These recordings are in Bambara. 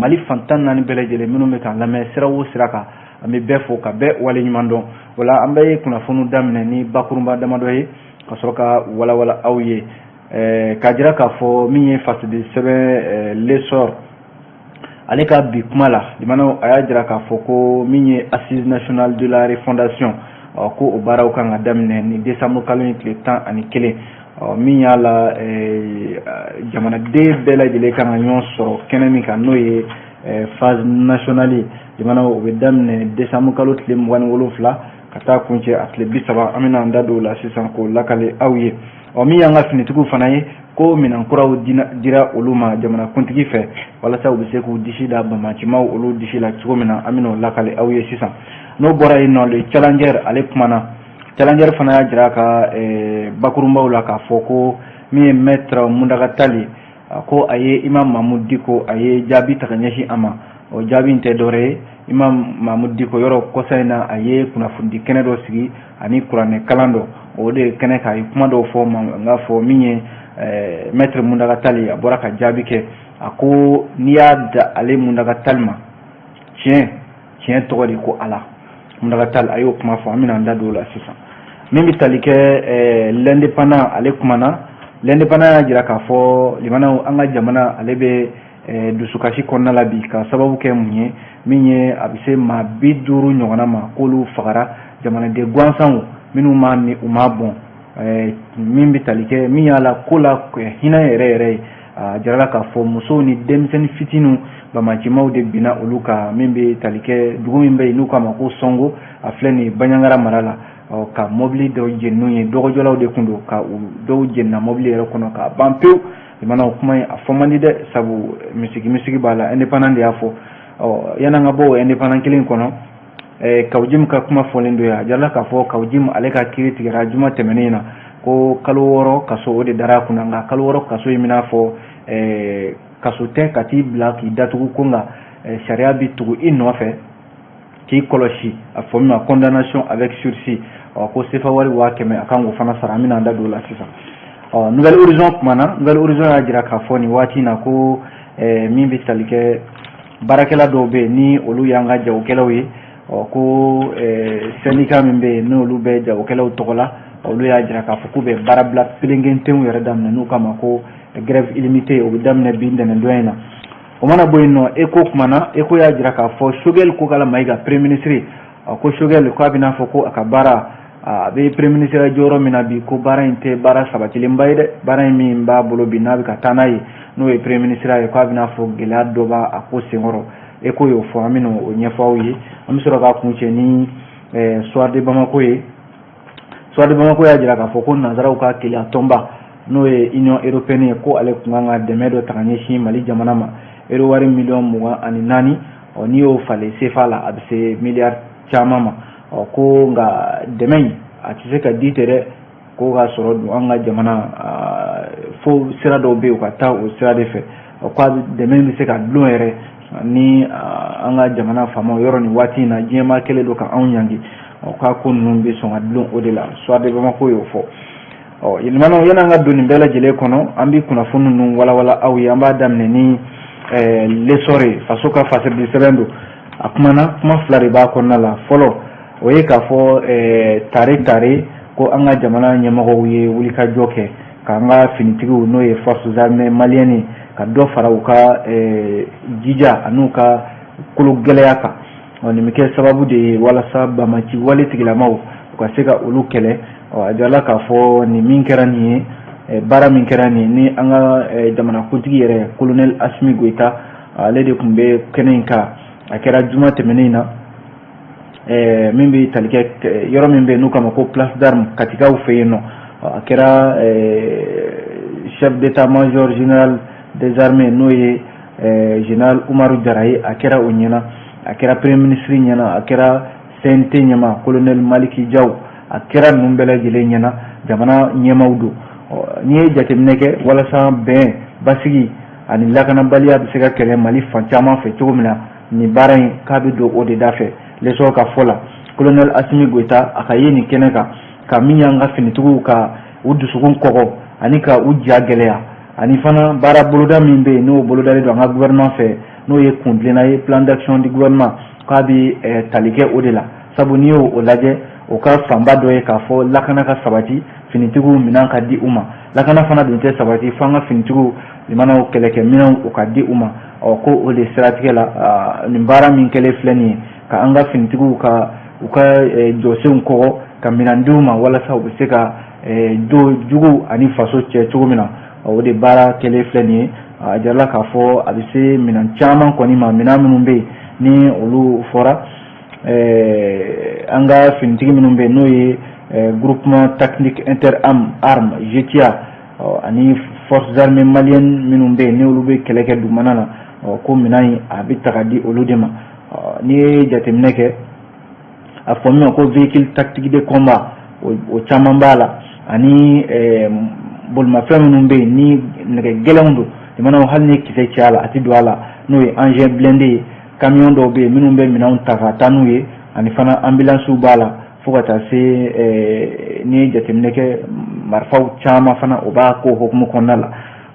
Mali fan 14 bɛɛ lajɛlen, minnu bɛ k'an lamɛn sira o sira kan, an bɛ bɛɛ fo ka bɛɛ waleɲuman dɔn. O la, an bɛ kunnafoniw daminɛ ni bakurunba damadɔ ye ka sɔrɔ ka walawala aw ye, k'a jira k'a fɔ min ye fasidi sɛbɛn L'Essor, ale ka bi kuma la, limanaw, a y'a jira k'a fɔ ko min ye Assise nationale de la refondation, ko o baaraw kan ka daminɛ ni décembre kalo in tile 11. Min y'a la, jamanaden bɛɛ lajɛlen kan ka ɲɔgɔn sɔrɔ kɛnɛ min kan, n'o ye phase nationale ye, limanaw, o bɛ daminɛ décembre kalo tile 27 ka taa kuncɛ a tile 30. An bɛna an da don o la sisan k'o lakale aw ye. Ɔ, min y'an ka finitigiw fana ye, ko minɛn kuraw dira olu ma jamanakuntigi fɛ, walasa u bɛ se k'u disi da bamacimaw olu disi la cogo min na. An bɛna o lakale aw ye sisan. N'o bɔra yen nɔ, Le Challenger, ale kumana. Challenger fana y'a jira ka bakurunbaw la k'a fɔ ko min ye Maître Mountaga Tall, ko a ye Imam Mahmoud Dicko, a ye jaabi ta ka ɲɛsin a ma. O jaabi in tɛ dɔwɛrɛ ye, Imam Mahmoud Dicko, yɔrɔ kɔsa in na, a ye kunnafonidi kɛnɛ dɔ sigi ani kuranɛ kalan dɔ. O de kɛnɛ kan, a ye kuma dɔw fɔ. N k'a fɔ min ye Maître Mountaga Tall, a bɔra ka jaabi kɛ. A ko n'i y'a da ale Mountaga Tall ma, tiɲɛ tiɲɛ tɔgɔ de ko Ala. Mountaga Tall, a y'o kuma fɔ. An bɛna an da don o la sisan. Min bɛ tali kɛ L'Indépendant, ale kumana. L'Indépendant y'a jira k'a fɔ, limanaw, an ka jamana, ale bɛ dusukasi kɔnɔna la bi, ka sababu kɛ mun ye? Min ye, a bɛ se maa 50 ɲɔgɔnna ma k'olu fagara, jamanaden gansanw minnu ma min, u ma bɔn. Min bɛ tali kɛ min y'a la ko la hinɛ yɛrɛ yɛrɛ ye, a jirala k'a fɔ musow ni denmisɛnnin fitininw, bamacimaw de binna olu kan. Min bɛ tali kɛ dugu min bɛ yen n'u k'a ma ko Sɔngo, a filɛ nin ye Bandiagara mara la, ka mɔbili dɔw jeninen ye. Dɔgɔjɔlaw de tun don, ka dɔw jenina mɔbili yɛrɛ kɔnɔ k'a ban pewu. Limanaw, kuma in a fɔ man di dɛ, sabu misigi misigi b'a la. Indépendant de y'a fɔ. Ɔ, yan'an ka bɔ o Indépendant kelen kɔnɔ, Kaou Djim ka kuma fɔlen don ye. A jirala k'a fɔ Kaou Djim, ale ka kiiri tigɛra juma tɛmɛnen in na, ko kalo 6 kaso, o de dara a kunna. Nka kalo 6 kaso in bɛna fɔ kaso tɛ ka t'i bila k'i datugu ko, nka sariya bi tugu i nɔfɛ k'i kɔlɔsi, a fɔ min ma condamnation avec sursis. Ɔ, ko sefa wari 100 000, a kan k'o fana sara. An bɛna an da don o la sisan. Ɔ, Nouvel Horizon kumana. Nouvel Horizon y'a jira k'a fɔ nin waati in na ko min bɛ tali kɛ baarakɛla dɔw bɛ yen, ni olu y'an ka jagokɛlaw ye, ɔ, ko syndicat min bɛ yen, n'olu bɛ jagokɛlaw tɔgɔ la, olu y'a jira k'a fɔ k'u bɛ baarabila pelenkentenw yɛrɛ daminɛ, n'u kama ko grève illimitée. O bɛ daminɛ bi ntɛnɛndonya in na. O mana bɔ yen nɔ, Écho kumana. Écho y'a jira k'a fɔ Choguel Kokalla Maïga, premier ministre, ko Choguel, k'a bɛna fɔ ko a ka baara, a bɛ premier ministre jɔyɔrɔ min na bi, ko baara in tɛ baara sabatilenba ye dɛ. Baara in min b'a bolo bi, n'a bɛ ka taa n'a ye, n'o ye premier ministre ye, k'a bɛna fɔ gɛlɛya dɔ b'a a ko senkɔrɔ. Écho y'o fɔ. An bɛna o ɲɛfɔ aw ye. An bɛ sɔrɔ k'a kuncɛ ni Soir de Bamako ye. Soir de Bamako y'a jira k'a fɔ ko nanzaraw ka keleya tɔnba, n'o ye Union européenne ye, ko ale tun kan ka dɛmɛ dɔ ta ka ɲɛsin Mali jamana ma, euro wari miliyɔn 24. Ɔ, n'i y'o falen CFA la, a bɛ se miliyari caman ma. Ɔ, ko nka dɛmɛ in, a tɛ se ka di ten dɛ, ko k'a sɔrɔ don an ka jamana fo sira dɔw bɛ yen, u ka taa o sira de fɛ. Ɔ, ko dɛmɛ bɛ se ka dulon yɛrɛ ni an ka jamana faamaw yɔrɔ nin waati in na, diɲɛmaa kɛlen don ka anw ɲangi. Ɔ, k'a ko ninnu bɛ sɔn ka dulon o de la. Soir de Bamako y'o fɔ. Ɔ, limanaw, yan'an ka don nin bɛɛ lajɛlen kɔnɔ, an bɛ kunnafoni ninnu walawala aw ye. An b'a daminɛ ni L'Essor ye, faso ka fasirili sɛbɛn don. A kumana, kuma fila de b'a kɔnɔna la. Fɔlɔ, o ye k'a fɔ tare tare ko an ka jamana ɲɛmɔgɔw ye wulikajɔ kɛ k'an ka finitigiw, n'o ye Forces armées maliennes, ka dɔ fara u ka jija an'u ka kolo gɛlɛya kan. Ɔ, nin bɛ kɛ sababu de ye walasa bamaci wale tigilamaw, u ka se ka olu kɛlɛ. Ɔ, a jirala k'a fɔ nin min kɛra nin ye, baara min kɛra nin ye, ni an ka jamanakuntigi yɛrɛ, colonel Assimi Goïta, ale de tun bɛ kɛnɛ in kan. A kɛra juma tɛmɛnen in na, min bɛ tali kɛ yɔrɔ min bɛ yen n'u k'a ma ko Place d'Armes, Katikaw fɛ yen nɔ. A kɛra chef d'état-major général des armées, n'o ye général Umaru Jara ye, a kɛra o ɲɛna, a kɛra premier ministre ɲɛna, a kɛra CNT ɲɛma, colonel Malick Diaw, a kɛra ninnu bɛɛ lajɛlen ɲɛna, jamana ɲɛmaw don. N'i ye jateminɛ kɛ, walasa bɛn, basigi ani lakanabaliya bɛ se ka kɛlɛ Mali fan caman fɛ cogo min na, nin baara in k'a bɛ don o de da fɛ. L'Essor ka fɔ la, colonel Assimi Goïta, a ka ye nin kɛnɛ kan ka min y'an ka finitigiw ka u dusukun kɔgɔ ani ka u ja gɛlɛya, ani fana baara boloda min bɛ yen, n'o bolodalen don an ka gouvernement fɛ. n'o ye kuntilenna ye, plan d'action du gouvernement, k'a bɛ tali kɛ o de la. Sabu n'i y'o lajɛ, o ka fanba dɔ ye k'a fɔ lakana ka sabati, finitigiw minɛn ka di u ma. Lakana fana dun tɛ sabati fo an ka finitigiw limanaw kɛlɛkɛminɛnw o ka di u ma. Ɔ, ko o de siratigɛ la, nin baara min kɛlen filɛ nin ye, ka an ka finitigiw ka u ka jɔsenw kɔgɔ, ka minɛn di u ma walasa u bɛ se ka don jugu ani faso cɛ cogo min na, o de baara kɛlen filɛ nin ye. A jirala k'a fɔ a bɛ se minɛn caman kɔni ma, minɛn minnu bɛ yen ni olu fɔra an ka finitigi minnu bɛ yen, n'o ye Groupement tactique interarmes armes GTIA ani forces armées maliennes minnu bɛ yen, ni olu bɛ kɛlɛ kɛ dugumana na, ko minɛn in a bɛ ta ka di olu de ma. N'i ye jateminɛ kɛ, a fɔ min ma ko véhicule tactique de combat, o caman b'a la, ani bolimafɛn minnu bɛ yen ni nɛgɛ gɛlɛnw don, jamanaw hali ni kisɛ caya la, a tɛ don a la, n'o ye engin blindé ye. Camion dɔw bɛ yen minnu bɛ minɛnw ta ka taa n'u ye, ani fana ambulance b'a la, fo ka taa se n'i ye jateminɛ kɛ, marifaw caman fana o b'a ko hukumu kɔnɔna la.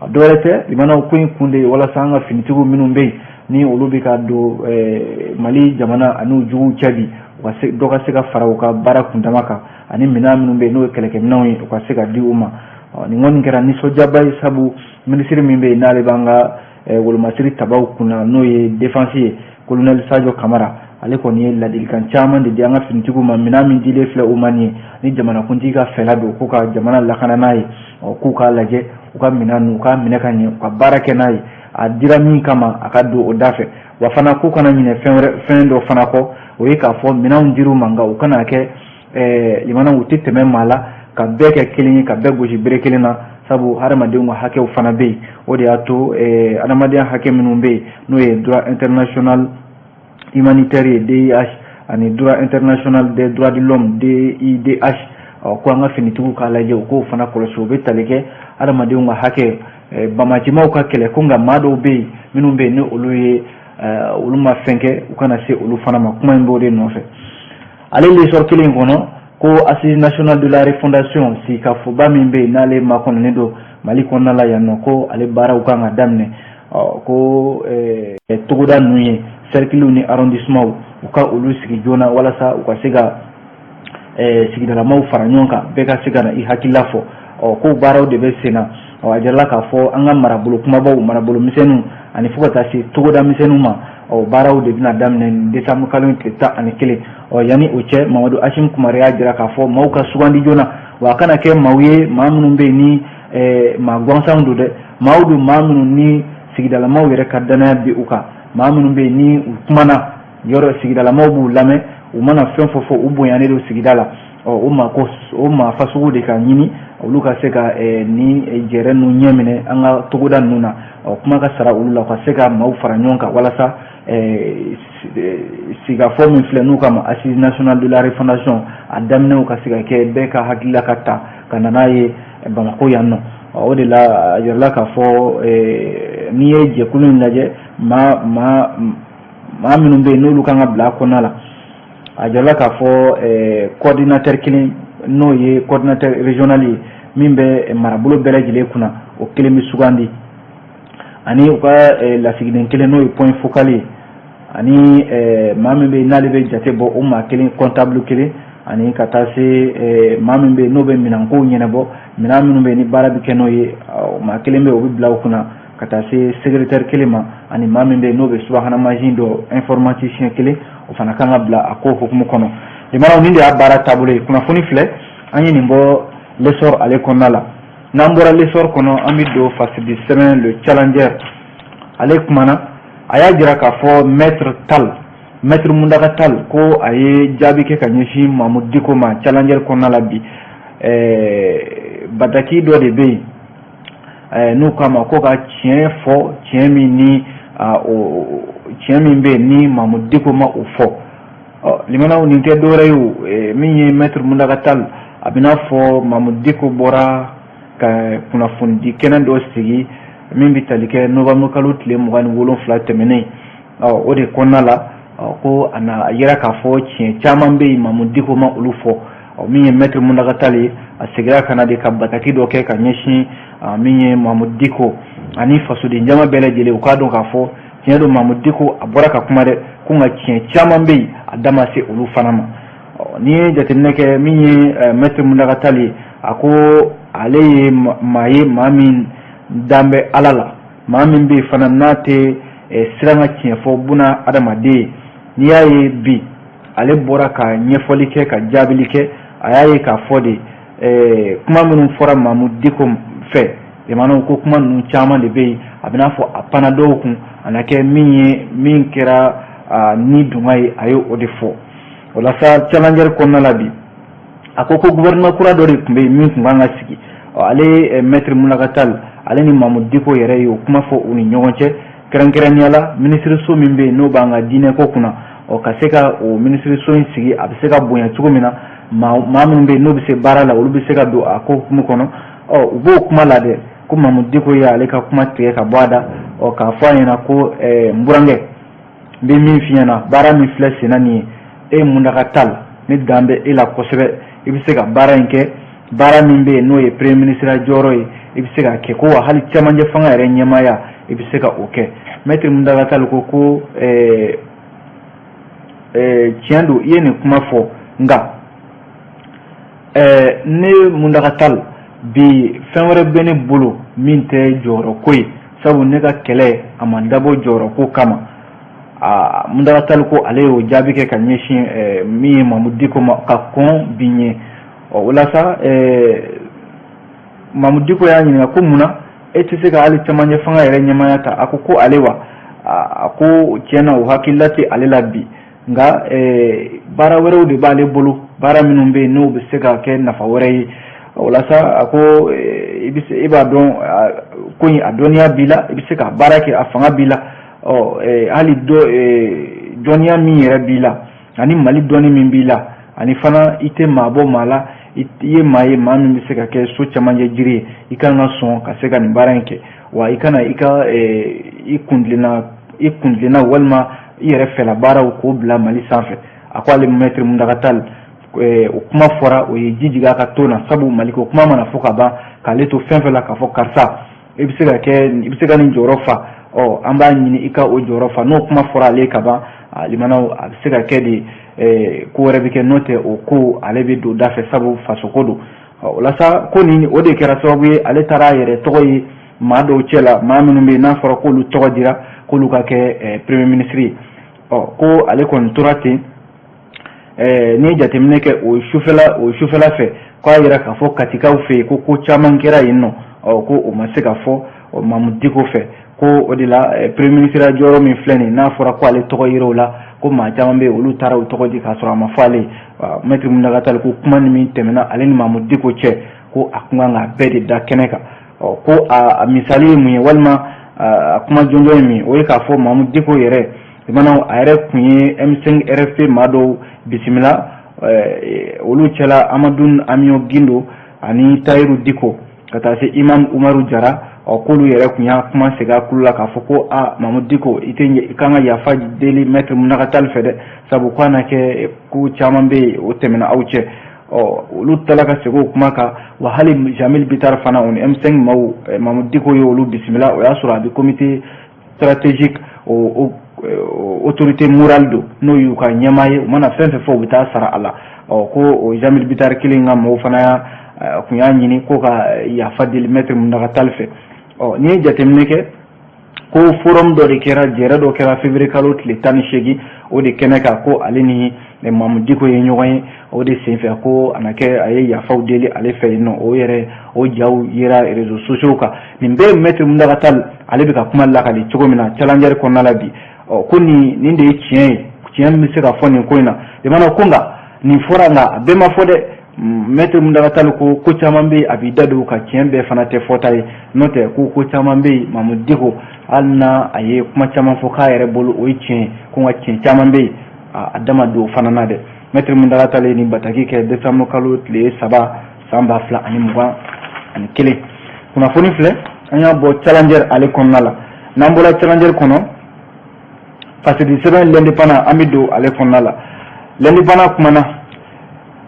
Dɔwɛrɛ tɛ limanaw, ko in kun de ye walasa an ka finitigiw minnu bɛ yen ni olu bɛ ka don Mali jamana ani u juguw cɛ bi, u ka se dɔ ka se ka fara u ka baara kundama kan, ani minɛn minnu bɛ yen n'o ye kɛlɛkɛminɛnw ye, u ka se ka di u ma. Nin kɔni kɛra nisɔndiyaba ye, sabu minisiri min bɛ yen n'ale b'an ka wolomasiri tabaw kunna, n'o ye défense ye, colonel Sadio Kamara, ale kɔni ye ladilikan caman de di an ka finitigiw ma. Minɛn min dilen filɛ u ma nin ye, ni jamanakuntigi ka fɛla don ko ka jamana lakana n'a ye, k'u k'a lajɛ u ka minɛn ninnu, u k'a minɛ ka ɲɛ, u ka baara kɛ n'a ye, a dira min kama a ka don o da fɛ. Wa fana k'u kana ɲinɛ fɛn wɛrɛ, fɛn dɔ fana kɔ, o ye k'a fɔ minɛnw dir'u ma, nka u kana kɛ limanaw u tɛ tɛmɛ maa la, ka bɛɛ kɛ kelen ye, ka bɛɛ gosi bere kelen na, sabu hadamadenw ka hakɛw fana bɛ yen. O de y'a to adamadenya hakɛ minnu bɛ yen, n'o ye droit international humanitaire ye, DIH, ani droit international des droits de l'homme, DIDH, ko an ka finitigiw k'a lajɛ, u k'o fana kɔlɔsi. O bɛ tali kɛ hadamadenw ka hakɛ, bamacimaw ka kɛlɛ ko, nka maa dɔw bɛ yen minnu bɛ yen ni olu ye olu ma fɛn kɛ, u kana se olu fana ma. Kuma in b'o de nɔfɛ. Ale L'Essor kelen in kɔnɔ, ko Assise nationale de la refondation, sigikafɔba min bɛ yen n'ale makɔnɔnen don Mali kɔnɔna la yan nɔ, ko ale baaraw kan ka daminɛ. Ko togoda ninnu ye cercle ni arrondissement, u ka olu sigi joona walasa u ka se ka sigidalamaw fara ɲɔgɔn kan, bɛɛ ka se ka na i hakilila fɔ. Ɔ, ko baaraw de bɛ sen na. Ɔ, a jirala k'a fɔ an ka marabolo kumabaw, marabolo misɛnninw, ani fo ka taa se togoda misɛnninw ma, ɔ, baaraw de bɛna daminɛ décembre kalo tile 11. Ɔ, yanni o cɛ, Mamadu Hachim Kumare y'a jira k'a fɔ maaw ka sugandi joona, wa a kana kɛ maaw ye, maa minnu bɛ yen ni maa gansanw don dɛ, maaw don, maa minnu ni sigidalamaw yɛrɛ ka danaya bɛ u kan, maa minnu bɛ yen ni u kumana yɔrɔ, sigidalamaw b'u lamɛn, u mana fɛn fɔ fɔ, u bonyanen don sigida la. Ɔ, o maa ko o maa fasugu de ka ɲini, olu ka se ka ni jɛrɛ ninnu ɲɛ minɛ an ka togoda ninnu na. Ɔ, kuma ka sara olu la, u ka se ka maaw fara ɲɔgɔn kan walasa sigikafɔ min filɛ n'u kama Assise nationale de la refondation, a daminɛw ka se ka kɛ, bɛɛ ka hakilila ka ta ka na n'a ye Bamakɔ yan nɔ. O de la a yirala k'a fɔ n'i ye jɛkulu in lajɛ, maa maa maa minnu bɛ yen n'olu kan ka bila a kɔnɔna la, a jirala k'a fɔ coordinateur kelen, n'o ye coordinateur régional ye min bɛ marabolo bɛɛ lajɛlen kunna, o kelen bɛ sugandi, ani u ka lasigiden kelen, n'o ye point focal ye, ani maa min bɛ yen n'ale bɛ jate bɔ, o maa kelen, comptable kelen, ani ka taa se maa min bɛ yen n'o bɛ minɛnkow ɲɛnabɔ, minɛn minnu bɛ yen ni baara bɛ kɛ n'o ye, maa kelen bɛ yen, o bɛ bila o kunna, ka taa se secrétaire kelen ma, ani maa min bɛ yen n'o bɛ subahana mansin dɔ, informaticien kelen, o fana kan ka bila a ko hukumu kɔnɔ. Limanaw, nin de y'a baara taabolo ye. Kunnafoni filɛ, an ye nin bɔ L'Essor ale kɔnɔna la. N'an bɔra L'Essor kɔnɔ, an bɛ don fasidi sɛbɛn Le Challenger. Ale kumana, a y'a jira k'a fɔ maître Tal, maître Muntaga Tal, ko a ye jaabi kɛ ka ɲɛsin Mamudu Diko ma Challenger kɔnɔna la bi. Bataki dɔ de bɛ yen n'u k'a ma ko ka tiɲɛ fɔ, tiɲɛ min ni tiɲɛ min bɛ yen ni Mamudu Diko ma o fɔ. Ɔ, limanaw, nin tɛ dɔwɛrɛ ye o min ye maître Muntaga Tal, a bɛ n'a fɔ Mamudu Diko bɔra ka kunnafonidi kɛnɛ dɔ sigi min bɛ tali kɛ novembre kalo tile 27 tɛmɛnen. Ɔ, o de kɔnɔna la, ko a na a yira k'a fɔ tiɲɛ caman bɛ yen, Mamudu Diko ma olu fɔ. Ɔ, min ye maître Muntaga Tal ye, a seginna ka na de ka bataki dɔ kɛ ka ɲɛsin min ye Mamudu Diko ani fasoden jama bɛɛ lajɛlen, u k'a dɔn k'a fɔ tiɲɛ Tiɲɛ don, Mamu Diko a bɔra ka kuma dɛ, ko nka tiɲɛ caman bɛ yen, a da ma se olu fana ma. N'i ye jateminɛ kɛ, min ye maître Mountaga Tall ye, a ko ale ye maa ye, maa min dan bɛ Ala la, maa min bɛ yen fana n'a tɛ siran ka tiɲɛ fɔ buna adamaden ye. N'i y'a ye bi ale bɔra ka ɲɛfɔli kɛ, ka jaabili kɛ, a y'a ye k'a fɔ de kuma minnu fɔra Mamu Diko fɛ, limanaw, ko kuma ninnu caman de bɛ yen, a bɛna fɔ a panna dɔw kun. A na kɛ min ye, min kɛra ni dungɔ ye, a ye o de fɔ. O la sa, Challenger kɔnɔna la bi, a ko ko gouvernement kura dɔ de tun bɛ yen min tun kan ka sigi. Ale maître Mountaga Tall, ale ni Mamu Diko yɛrɛ ye o kuma fɔ u ni ɲɔgɔn cɛ, kɛrɛnkɛrɛnnenya la minisiriso min bɛ yen n'o b'an ka diinɛko kunna. Ɔ, ka se ka o minisiriso in sigi, a bɛ se ka bonya cogo min na, maa minnu bɛ yen n'o bɛ se baara la, olu bɛ se ka don a ko hukumu kɔnɔ. Ɔ, u b'o kuma la dɛ, ko Mamu Diko ye ale ka kuma tigɛ ka bɔ a da, ɔ, k'a fɔ a ɲɛna ko n burankɛ, n bɛ min f'i ɲɛna, baara min filɛ senna nin ye, e Mountaga Tall, ne dan bɛ e la kosɛbɛ, i bɛ se ka baara in kɛ. Baara min bɛ yen n'o ye premier ministre jɔyɔrɔ ye, i bɛ se k'a kɛ, ko wa hali cɛmancɛ fanga yɛrɛ ɲɛmaaya, i bɛ se ka o kɛ. Maître Mountaga Tall ko tiɲɛ don, i ye nin kuma fɔ, nka ne Mountaga Tall bi, fɛn wɛrɛ bɛ ne bolo min tɛ jɔyɔrɔ ko ye, sabu ne ka kɛlɛ a ma dabɔ jɔyɔrɔ ko kama. Aa, Mountaga Tall ko ale y'o jaabi kɛ ka ɲɛsin min ye Mamu Diko ma ka kɔn bi ɲɛ. Ɔ, o la sa, Mamu Diko y'a ɲininka ko munna e tɛ se ka hali cɛmancɛ fanga yɛrɛ ɲɛmaaya ta? A ko ko ale wa, a ko tiɲɛ na, o hakilila tɛ ale la bi, nka baara wɛrɛw de b'ale bolo, baara minnu bɛ yen n'o bɛ se ka kɛ nafa wɛrɛ ye. O la sa, a ko i bɛ se, e b'a dɔn ko in a dɔnniya b'i la, i bɛ se ka baara kɛ, a fanga b'i la. Ɔ, hali dɔ dɔnniya min yɛrɛ b'i la, ani Mali dɔnni min b'i la, ani fana i tɛ maa bɔ maa la, i ye maa ye, maa min bɛ se ka kɛ so cɛmancɛ jiri ye, i kan ka sɔn ka se ka nin baara in kɛ. Wa i kana i ka i kuntilenna walima i yɛrɛ fɛla baaraw k'o bila Mali sanfɛ. A ko ale maître Mountaga Tall, o kuma fɔra, o ye ji jigin a ka to na, sabu Mali ko kuma mana fɔ ka ban, k'ale to fɛn fɛn la, k'a fɔ karisa, i bɛ se ka kɛ, i bɛ se ka nin jɔyɔrɔ fa, ɔ, an b'a ɲini i ka o jɔyɔrɔ fa. N'o kuma fɔra ale ka ban, limanaw, a bɛ se ka kɛ de ko wɛrɛ bɛ kɛ, n'o tɛ o ko ale bɛ don da fɛ, sabu fasoko don. O la sa, ko nin o de kɛra sababu ye, ale taara a yɛrɛ tɔgɔ ye maa dɔw cɛ la, maa minnu bɛ yen n'a fɔra k'olu tɔgɔ dira k'olu ka kɛ premier ministre ye. Ɔ, ko ale kɔni tora ten. N'i ye jateminɛ kɛ, o sufɛla fɛ, k'a yira k'a fɔ Katikaw fɛ yen ko ko caman kɛra yen nɔ. Ɔ, ko o ma se ka fɔ Mamu Diko fɛ, ko o de la premier ministre jɔyɔrɔ min filɛ nin ye, n'a fɔra ko ale tɔgɔ yira o la, ko maa caman bɛ yen, olu taara u tɔgɔ di k'a sɔrɔ a ma fɔ ale ye. Maître Mountaga Tall ko kuma ni min tɛmɛna ale ni Mamu Diko cɛ, ko a kun kan k'a bɛɛ de da kɛnɛ kan. Ɔ, ko a misali ye mun ye, walima a kuma jɔnjɔn ye min ye, o ye k'a fɔ Mamu Diko yɛrɛ, a yɛrɛ tun ye M5 RFP maa dɔw bisimila, olu cɛla Amadou Amion Guindo ani Tayiru Diko, ka taa se Imam Umaru Jara. Ɔ, k'olu yɛrɛ tun y'a kuma segin a kulo la k'a fɔ ko a Mamu Diko, i tɛ i kan ka yafa deli maître Mountaga Tall fɛ dɛ, sabu k'a na kɛ ko caman bɛ yen, o tɛmɛna aw cɛ. Ɔ, olu tilala ka segin o kuma kan. Wa hali Jeamille Bittar fana, o ni M5 maaw, Mamu Diko ye olu bisimila. O y'a sɔrɔ a bɛ comité stratégique, o autorité morale don, n'o y'u ka ɲɛmaa ye, u mana fɛn fɛn fɔ, u bɛ taa sara a la. Ɔ, ko o Jeamille Bittar kelen ka mɔgɔw fana tun y'a ɲini ko ka yafa deli maître Mountaga Tall fɛ. Ɔ, n'i ye jateminɛ kɛ, ko forum dɔ de kɛra, jɛrɛ dɔ kɛra février kalo tile 18, o de kɛnɛ kan, ko ale ni Mamu Diko ye ɲɔgɔn ye. O de senfɛ, ko a na kɛ a ye yafaw deli ale fɛ yen nɔ. O yɛrɛ, o jaw yera réseaux sociaux kan. Nin bɛɛ ye maître Mountaga Tall, ale bɛ ka kuma lakali cogo min na Challenger kɔnɔna la bi. Ɔ, ko nin de ye tiɲɛ ye, tiɲɛ min bɛ se ka fɔ nin ko in na. Limanaw, ko nka nin fɔra, nka a bɛɛ ma fɔ dɛ. Maître Mountaga Tall ko ko caman bɛ yen, a b'i da don ka tiɲɛ bɛɛ fana tɛ fɔta ye, n'o tɛ ko ko caman bɛ yen, Mamu Diko, hali n'a a ye kuma caman fɔ k'a yɛrɛ bolo o ye tiɲɛ ye, ko nka tiɲɛ caman bɛ yen, a da ma don o fana na dɛ. Maître Mountaga Tall ye nin bataki kɛ décembre kalo tile 3 san 2021. Kunnafoni filɛ, an y'a bɔ Challenger ale kɔnɔna la. N'an bɔra Challenger kɔnɔ, fasidi sɛbɛn L'Indépendant, an bɛ don ale kɔnɔna la. L'Indépendant kumana,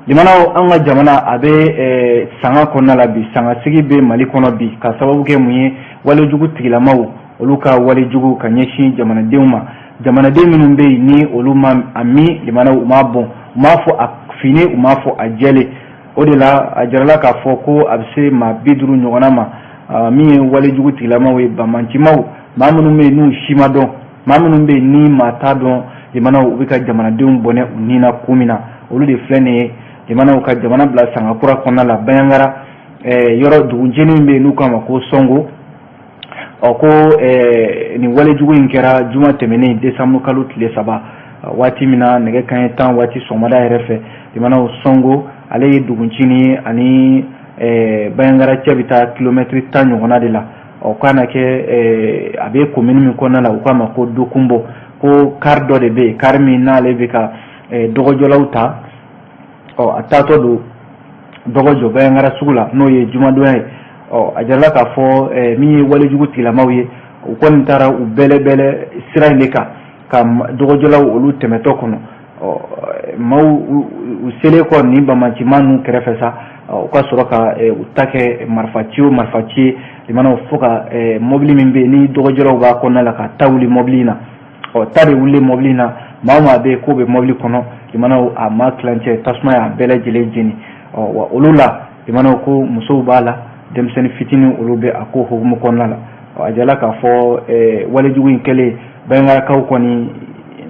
limanaw, an ka jamana a bɛ sanga kɔnɔna la bi, sangasigi bɛ Mali kɔnɔ bi, ka sababu kɛ mun ye? Walejugu tigilamaw, Olu ka walejugu ka ɲɛsin jamanadenw ma, jamanaden minnu bɛ yen ni olu ma a min, limanaw, u m'a bɔn, u m'a fɔ a finen, u m'a fɔ a jɛlen. O de la a jirala k'a fɔ ko a bɛ se maa 50 ɲɔgɔnna ma, min ye walejugu tigilamaw ye, banbaancimaw, maa minnu bɛ yen n'u si ma dɔn, maa minnu bɛ yen ni maa t'a dɔn, limanaw, u bɛ ka jamanadenw bɔnɛ u ni na kun min na. Olu de filɛ nin ye, limanaw, ka jamana bila sanga kura kɔnɔna la. Bandiagara yɔrɔ duguncinin min bɛ yen n'u k'a ma ko Sɔngo, ɔ ko nin walejugu in kɛra juma tɛmɛnen, décembre kalo tile 3, waati min na nɛgɛ kanɲɛ 10 waati sɔgɔmada yɛrɛ fɛ. Limanaw, Sɔngo ale ye duguncinin ye, ani Bandiagara cɛ bɛ taa kilomɛtiri 10 ɲɔgɔnna de la. Ɔ k'a na kɛ a bɛ commune min kɔnɔna la, u k'a ma ko Dokunbo, ko car dɔ de bɛ yen, car min n'ale bɛ ka dɔgɔjɔlaw ta. Ɔ a taatɔ don dɔgɔjɔ Bandiagara sugu la, n'o ye jumadonya ye. Ɔ a jirala k'a fɔ min ye walejugu tigilamaw ye, u kɔni taara u bɛlɛbɛlɛ sira in de kan ka dɔgɔjɔlaw olu tɛmɛtɔ kɔnɔ. Ɔ maaw u selen kɔ nin banbaancima ninnu kɛrɛfɛ sa, u ka sɔrɔ ka u ta kɛ marifa ci o marifa ci ye, limanaw, fo ka mɔbili min bɛ yen ni dɔgɔjɔlaw b'a kɔnɔna la, ka ta wuli mɔbili in na. Ɔ ta de wulilen mɔbili in na, maa o maa bɛ yen k'o bɛ mɔbili kɔnɔ, limanaw, a maa tilancɛ, tasuma y'a bɛɛ lajɛlen jeni. Ɔ wa olu la, limanaw, ko musow b'a la, denmisɛnnin fitinin, olu bɛ a ko hukumu kɔnɔna la. A jirala k'a fɔ walejugu in kɛlen, Bandiagarakaw kɔni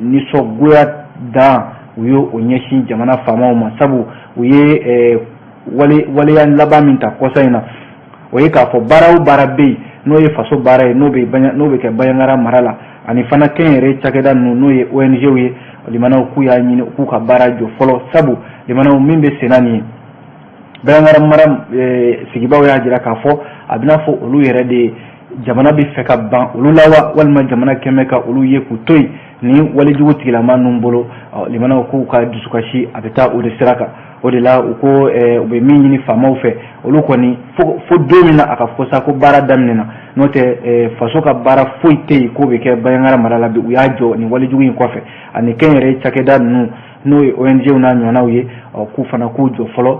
nisɔngoya dan u ye o ɲɛsin jamana faamaw ma, sabu u ye waleya laban min ta kɔsa in na, o ye k'a fɔ baara o baara bɛ yen n'o ye faso baara ye, n'o bɛ kɛ Bandiagara mara la, ani fana kɛnyɛrɛye cakɛda ninnu, n'o ye ONG ye, limanaw, k'u y'a ɲini k'u ka baara jɔ fɔlɔ, sabu limanaw, min bɛ senna nin ye, Bandiagara mara sigibaaw y'a jira k'a fɔ a bɛna fɔ olu yɛrɛ de jamana bɛ fɛ ka ban olu la wa, walima jamana kɛmɛ ka olu ye k'u to yen ni walejugu tigilama ninnu bolo. Limanaw, k'u ka dusukasi a bɛ taa o de sira kan. O de la u ko u bɛ min ɲini faamaw fɛ, olu kɔni fo don min na a ka fɔ sa ko baara daminɛna, n'o tɛ faso ka baara foyi tɛ yen k'o bɛ kɛ Bandiagara mara la bi. U y'a jɔ nin walejugu in kɔfɛ, ani kɛnyɛrɛye cakɛda ninnu, n'o ye ONG n'a ɲɔgɔnnaw ye, k'u fana k'u jɔ fɔlɔ,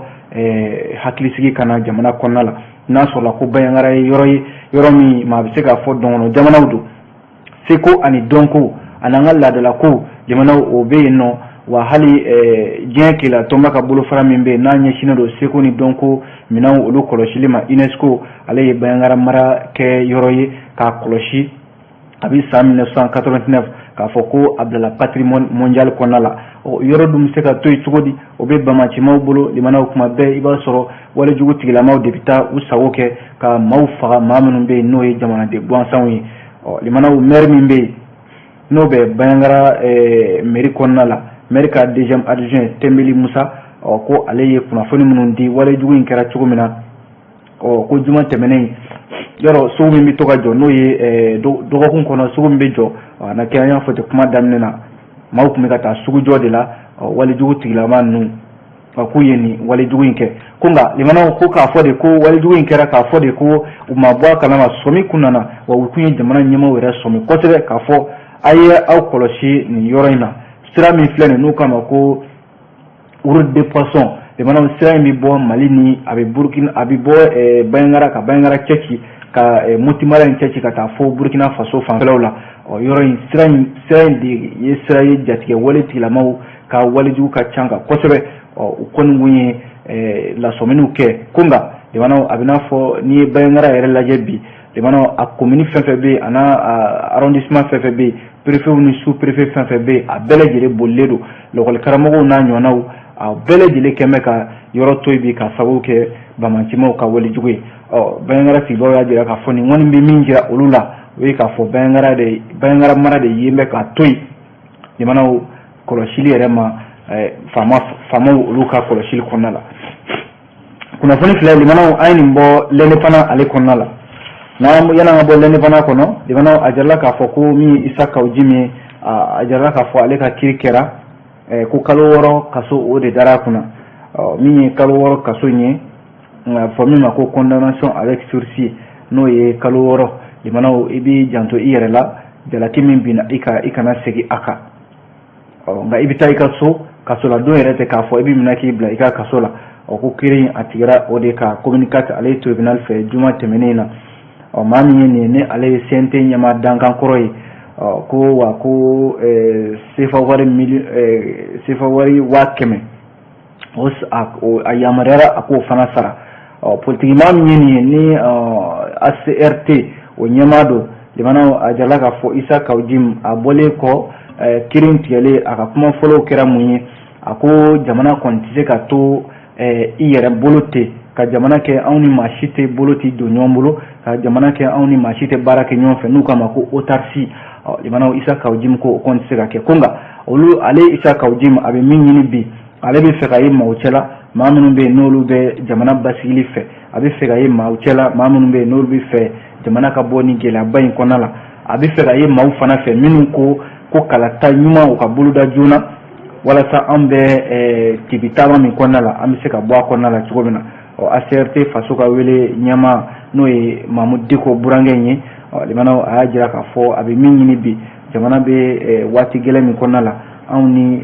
hakilisigi ka na jamana kɔnɔna la. N'a sɔrɔla ko Bandiagara ye yɔrɔ ye, yɔrɔ min maa bɛ se k'a fɔ dɔnkɔnɔ jamanaw don, seko ani dɔnko ani an ka laadalako jamanaw, o bɛ yen nɔ wa. Hali diɲɛ keleya tɔnba ka bolofara min bɛ yen n'a ɲɛsinnen don seko ni dɔnko minɛnw olu kɔlɔsili ma, UNESCO, ale ye Bandiagara mara kɛ yɔrɔ ye k'a kɔlɔsi a bɛ san 1989, k'a fɔ ko a bilala patrimoine mondial kɔnɔna la. Yɔrɔ dun bɛ se ka to yen cogo di? O bɛ banbaancimaw bolo, limanaw, kuma bɛɛ i b'a sɔrɔ walejugu tigilamaw de bɛ taa u sago kɛ ka maaw faga, maa minnu bɛ yen n'o ye jamanaden gansanw ye. Ɔ limanaw, maire min bɛ yen n'o bɛ Bandiagara mairie kɔnɔna la, maire ka deuxième adjoint Tembeli Musa, ɔ ko ale ye kunnafoni minnu di walejugu in kɛra cogo min na, ɔ ko juma tɛmɛnen, yɔrɔ sugu min bɛ to ka jɔ, n'o ye dɔgɔkun kɔnɔ sugu min bɛ jɔ, a na kɛ an y'a fɔ ten kuma daminɛ na, maaw tun bɛ ka taa sugujɔ de la. Walejugu tigilama ninnu k'u ye nin walejugu in kɛ, ko nka limanaw, ko k'a fɔ de ko walejugu in kɛra, k'a fɔ de ko u ma bɔ a kalama, sɔmi kun nana wa. U tun ye jamana ɲɛmaaw yɛrɛ sɔmi kosɛbɛ k'a fɔ a ye aw kɔlɔsi nin yɔrɔ in na. Sira min filɛ nin, n'u k'a ma ko route de poisson, limanaw, sira in bɛ bɔ Mali ni a bɛ Burukina, a bɛ bɔ Bandiagara ka Bandiagara cɛ ci ka Moti mara in cɛ ci ka taa fo Burukina Faso fanfɛlaw la. Ɔ yɔrɔ in, sira in de ye sira ye jatigɛ wale tigilamaw ka walejugu ka ca kan kosɛbɛ. Ɔ u kɔni kun ye lasɔminiw kɛ, ko nka limanaw, a bɛ n'a fɔ n'i ye Bandiagara yɛrɛ lajɛ bi, limanaw, a commune fɛn fɛn bɛ yen, a n'a arrondissement fɛn fɛn bɛ yen, préfet ni sous préfet fɛn fɛn bɛ yen, a bɛɛ lajɛlen bolilen don. Lakɔli karamɔgɔw n'a ɲɔgɔnnaw, a bɛɛ lajɛlen kɛn bɛ ka yɔrɔ to yen bi ka sababu kɛ banbaancimaw ka walejugu ye. Ɔ Bandiagara sigibaaw y'a jira k'a fɔ nin kɔni bɛ min jira olu la, o ye k'a fɔ Bandiagara de, Bandiagara mara de yen bɛ k'a to yen, limanaw, kɔlɔsili yɛrɛ ma faama faamaw olu ka kɔlɔsili kɔnɔna la. Kunnafoni filɛ, limanaw, an ye nin bɔ L'Indépendant ale kɔnɔna la. N'an yan'an ka bɔ L'Indépendant kɔnɔ, limanaw, a jirala k'a fɔ ko min ye Isa Kawu Jim ye, a jirala k'a fɔ ale ka kiiri kɛra ko kalo 6 kaso, o de dara a kunna. Min ye kalo 6 kaso in ye, a fɔ min ma ko condamnation avec sursis, n'o ye kalo 6, limanaw, i b'i janto i yɛrɛ la, jalaki min binna i kan, i kana segin a kan. Ɔ nka i bɛ taa i ka so, kasoladon yɛrɛ tɛ k'a fɔ i bɛ minɛ k'i bila i ka kaso la. Ɔ ko kiiri in a tigɛra o de ka communiqué ale ye tribunal fɛ juma tɛmɛnen na. Ɔ, maa min ye nin ye, ni ale ye CNT ɲɛmaa dankan kɔrɔ ye, ɔ, ko wa ko sefa wari mili sefa wari 100 000, o a yamaruyara a k'o fana sara. Ɔ, politikimaa min ye nin ye, ni ACRT o ɲɛmaa don, limanaw, a jirala k'a fɔ Isa Kaw Jim, a bɔlen kɔ kiiri tigɛlen, a ka kuma fɔlɔw kɛra mun ye? A ko jamana kɔni tɛ se ka to i yɛrɛ bolo ten ka jamana kɛ, anw ni maa si tɛ bolo tɛ don ɲɔgɔn bolo ka jamana kɛ, anw ni maa si tɛ baara kɛ ɲɔgɔn fɛ, n'u k'a ma ko autarcie. Ɔ, limanaw, Isa Kaw Jim ko o kɔni tɛ se ka kɛ. Ko nka olu, ale Isa Kaw Jim, a bɛ min ɲini bi, ale bɛ fɛ ka ye maaw cɛla, maa minnu bɛ yen n'olu bɛ jamana basigili fɛ. A bɛ fɛ ka ye maaw cɛla, maa minnu bɛ yen n'olu bɛ fɛ jamana ka bɔ nin gɛlɛyaba in kɔnɔna la. A bɛ fɛ ka ye maaw fana fɛ minnu ko ko kalata ɲuman u ka boloda joona, walasa an bɛ tibi taama min kɔnɔna la, an bɛ se ka bɔ a kɔnɔna la cogo min na. Ɔ, ACRT faso ka wele ɲɛmaa, n'o ye Mamudu Diko burankɛ in ye, ɔ, limanaw, a y'a jira k'a fɔ a bɛ min ɲini bi, jamana bɛ waati gɛlɛn min kɔnɔna la, anw ni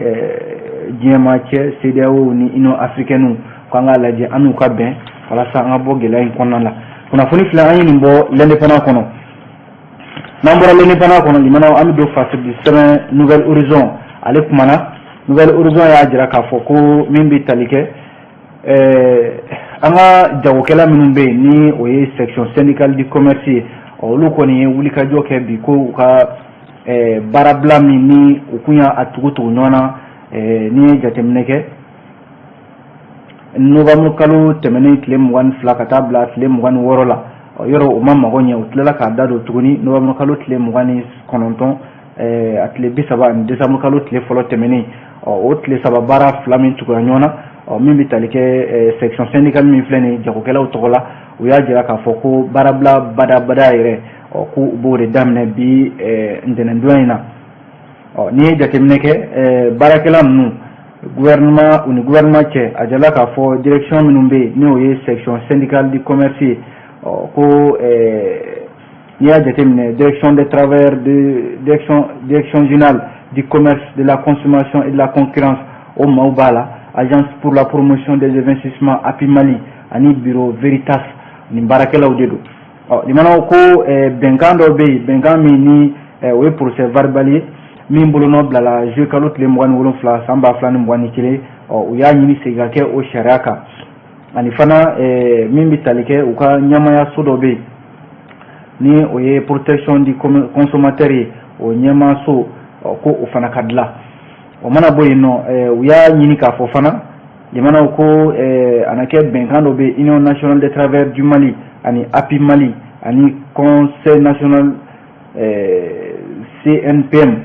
diɲɛmaa cɛ, CEDEAO ni Union africaine, k'an k'a lajɛ an n'u ka bɛn walasa an ka bɔ gɛlɛya in kɔnɔna la. Kunnafoni filɛ, an ye nin bɔ L'Indépendant kɔnɔ. N'an bɔra L'Indépendant kɔnɔ, limanaw, an bɛ don fasidi sɛbɛn Nouvel Horizon, ale kumana. Nouvel Horizon y'a jira k'a fɔ ko min bɛ tali kɛ an ka jagokɛla minnu bɛ yen, ni o ye section syndicale du commerce ye, olu kɔni ye wulikajɔ kɛ bi ko u ka baarabila min ni u kun y'a tugu tugu ɲɔgɔn na, n'i ye jateminɛ kɛ, novembre kalo tɛmɛnen tile 22 ka taa bila tile 26 la, yɔrɔ o ma mago ɲɛ. U tilala k'a da don tuguni novembre kalo tile 29, a tile 30, ani décembre kalo tile fɔlɔ tɛmɛnen. O tile 3 baara fila min tugura ɲɔgɔn na, min bɛ tali kɛ section syndicale min filɛ nin ye jagokɛlaw tɔgɔ la, u y'a jira k'a fɔ ko baarabila badabada yɛrɛ, ko u b'o de daminɛ bi ntɛnɛndonya in na. Ɔ, n'i ye jateminɛ kɛ, baarakɛla ninnu, gouvernement, u ni gouvernement cɛ, a jirala k'a fɔ direction minnu bɛ yen, n'o ye section syndicale du commerce ye, ɔ, ko n'i y'a jateminɛ, direction des travailleurs de direction générale du commerce, de la consommation et de la concurrence, o maaw b'a la, agence pour la promotion des investissements API Mali, ani Bureau Veritas, nin baarakɛlaw de don. Ɔ, limanaw, ko bɛnkan dɔ bɛ yen, bɛnkan min ni o ye procès verbal ye min bolonɔ bilala juillet kalo tile 27 san 2021. Ɔ, u y'a ɲini segin ka kɛ o sariya kan, ani fana min bɛ tali kɛ u ka ɲɛmayaso dɔ bɛ yen, ni o ye protection du consommateur ye, o ɲɛmaaso, ko o fana ka dilan. O mana bɔ yen nɔ, u y'a ɲini k'a fɔ fana, limanaw, ko a na kɛ bɛnkan dɔ bɛ Union nationale des travailleurs du Mali ani API Mali ani Conseil national CNPM,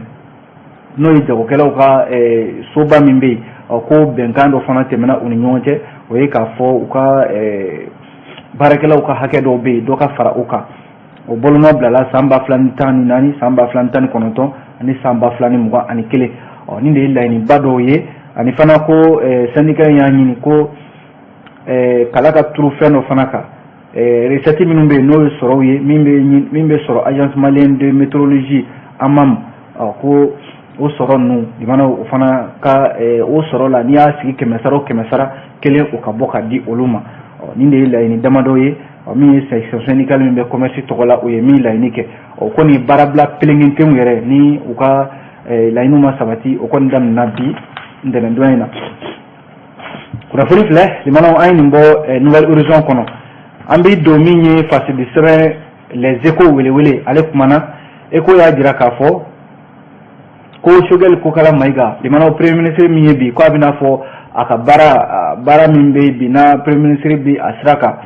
n'o ye jagokɛlaw ka soba min bɛ yen, ko bɛnkan dɔ fana tɛmɛna u ni ɲɔgɔn cɛ. O ye k'a fɔ u ka baarakɛlaw ka hakɛ dɔw bɛ yen, dɔ ka fara o kan. O bolonɔ bilala san 2014, san 2019 ani san 2021. Ɔ, nin de ye laɲiniba dɔw ye. Ani fana ko syndicat in y'a ɲini ko kala ka turu fɛn dɔ fana kan, recette minnu bɛ yen, n'o ye sɔrɔw ye min bɛ sɔrɔ Agence malienne de météorologie AMAM, ko o sɔrɔ ninnu, limanaw, o fana ka o sɔrɔ la, n'i y'a sigi 100 sara o 100 sara kelen, o ka bɔ ka di olu ma. Nin de ye laɲini damadɔ ye min ye section syndicale min bɛ commerce tɔgɔ la, o ye min laɲini kɛ. O ko nin baarabila pelenkentenw yɛrɛ, ni u ka laɲiniw ma sabati, o kɔni daminɛna bi ntɛnɛndonya in na. Kunnafoni filɛ, limanaw, an ye nin bɔ Nouvel Horizon kɔnɔ. An bɛ don min ye fasidi sɛbɛn Les Échos welewele, ale kumana. Écho y'a jira k'a fɔ ko Choguel Kokala Mayiga, limanaw, premier ministre min ye bi, ko a bɛna fɔ a ka baara min bɛ bi n'a premier ministre bi a sira kan,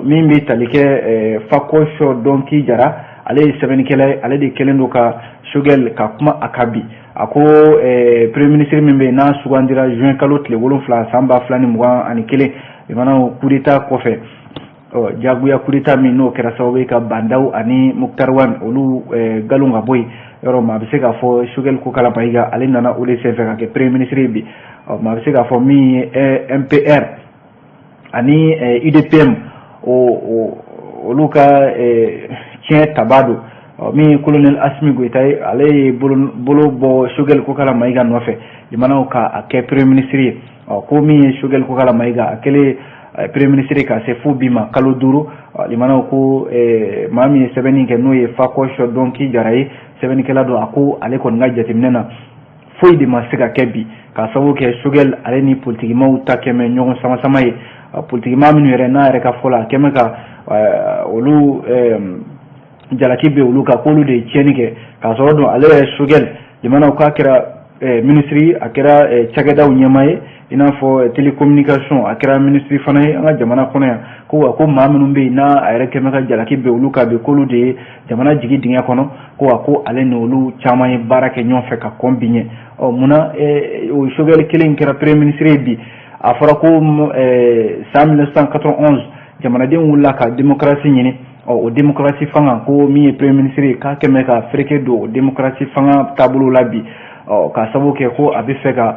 min bɛ tali kɛ Fakɔsɔ Dɔnki Jara, ale ye sɛbɛnnikɛla ye, ale de kɛlen don ka Choguel ka kuma a kan bi. A ko premier ministre min bɛ yen, n'a sugandira juin kalo tile 7 san 2021, limanaw, coup d'état kɔfɛ, jagoya coup d'état min n'o kɛra sababu ye ka Bah N'Daw ani Moctar Ouane olu galon ka bɔ yen yɔrɔ, maa bɛ se k'a fɔ Choguel Kokala Mayiga, ale nana o de senfɛ ka kɛ premier ministre ye bi. Maa bɛ se k'a fɔ min ye MPR ani UDPM, o olu ka tiɲɛ taba don. Min ye colonel Assimi Goïta ye, ale ye bolo bɔ Choguel Kokala Mayiga nɔfɛ, limanaw, ka a kɛ premier ministre ye. Ko min ye Choguel Kokala Mayiga, a kɛlen Premier ministre ka se fo bi ma kalo 5. Limanaw ko maa min ye sɛbɛnni kɛ, n'o ye Fakɔs Dɔnki Jara ye, sɛbɛnnikɛla don, a ko ale kɔni ka jateminɛ na, foyi de ma se ka kɛ bi, k'a sababu kɛ Choguel ale ni politikimaw ta kɛmɛ ɲɔgɔn sama sama ye. Politikimaa minnu yɛrɛ n'a yɛrɛ ka fɔ la, a kɛmɛ ka olu jalaki bɛ olu kan k'olu de ye tiɲɛni kɛ, k'a sɔrɔ dun ale yɛrɛ Choguel, limanaw, k'a kɛra minisiri, a kɛra cakɛdaw ɲɛmaa ye, i n'a fɔ télécommunication, a kɛra minisiri fana ye an ka jamana kɔnɔ yan. Ko wa ko maa minnu bɛ yen n'a a yɛrɛ kɛmɛ ka jalaki bɛ olu kan bi, k'olu de ye jamana jigi dingɛ kɔnɔ, ko wa ko ale ni olu caman ye baara kɛ ɲɔgɔn fɛ ka kɔn bi ɲɛ. Ɔ munna o Choguel kelen kɛra premier ministre ye bi? A fɔra ko san 1991 jamanadenw wulila ka démocratie ɲini. Ɔ o démocratie fanga, ko min ye premier ministre ye, k'a kɛmɛ ka fereke don o démocratie fanga taabolo la bi, ɔ k'a sababu kɛ ko a bɛ fɛ ka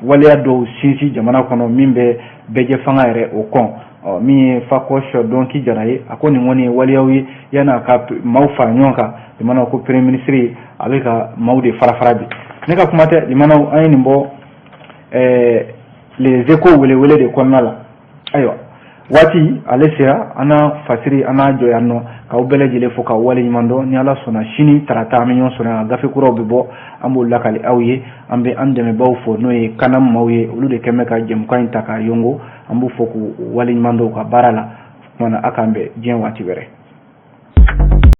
waleya dɔw sinsin jamana kɔnɔ min bɛ bɛɛjɛ fanga yɛrɛ o kɔn. Ɔ min ye Fakɔs Dɔnki Jara ye, a ko nin kɔni ye waleyaw ye yan'a ka maaw fara ɲɔgɔn kan. Limanaw, ko premier ministre a bɛ ka maaw de fara fara bi. Ne ka kuma tɛ, limanaw, an ye nin bɔ Les Échos welewele de kɔnɔna la. Ayiwa, waati ale sera, an n'a fasiri, an n'a jɔ yan nɔ k'aw bɛɛ lajɛlen fo k'aw waleɲuman dɔn. Ni Ala sɔnna, sini tarata an bɛ ɲɔgɔn sɔrɔ yan, gafe kuraw bɛ bɔ, an b'o lakali aw ye. An bɛ an dɛmɛbaaw fo, n'o ye kanam maaw ye, olu de kɛn bɛ ka jɛmukan in ta k'a yongo. An b'u fo k'u waleɲuman dɔn u ka baara la. O kumana, a k'an bɛn diɲɛ waati wɛrɛ.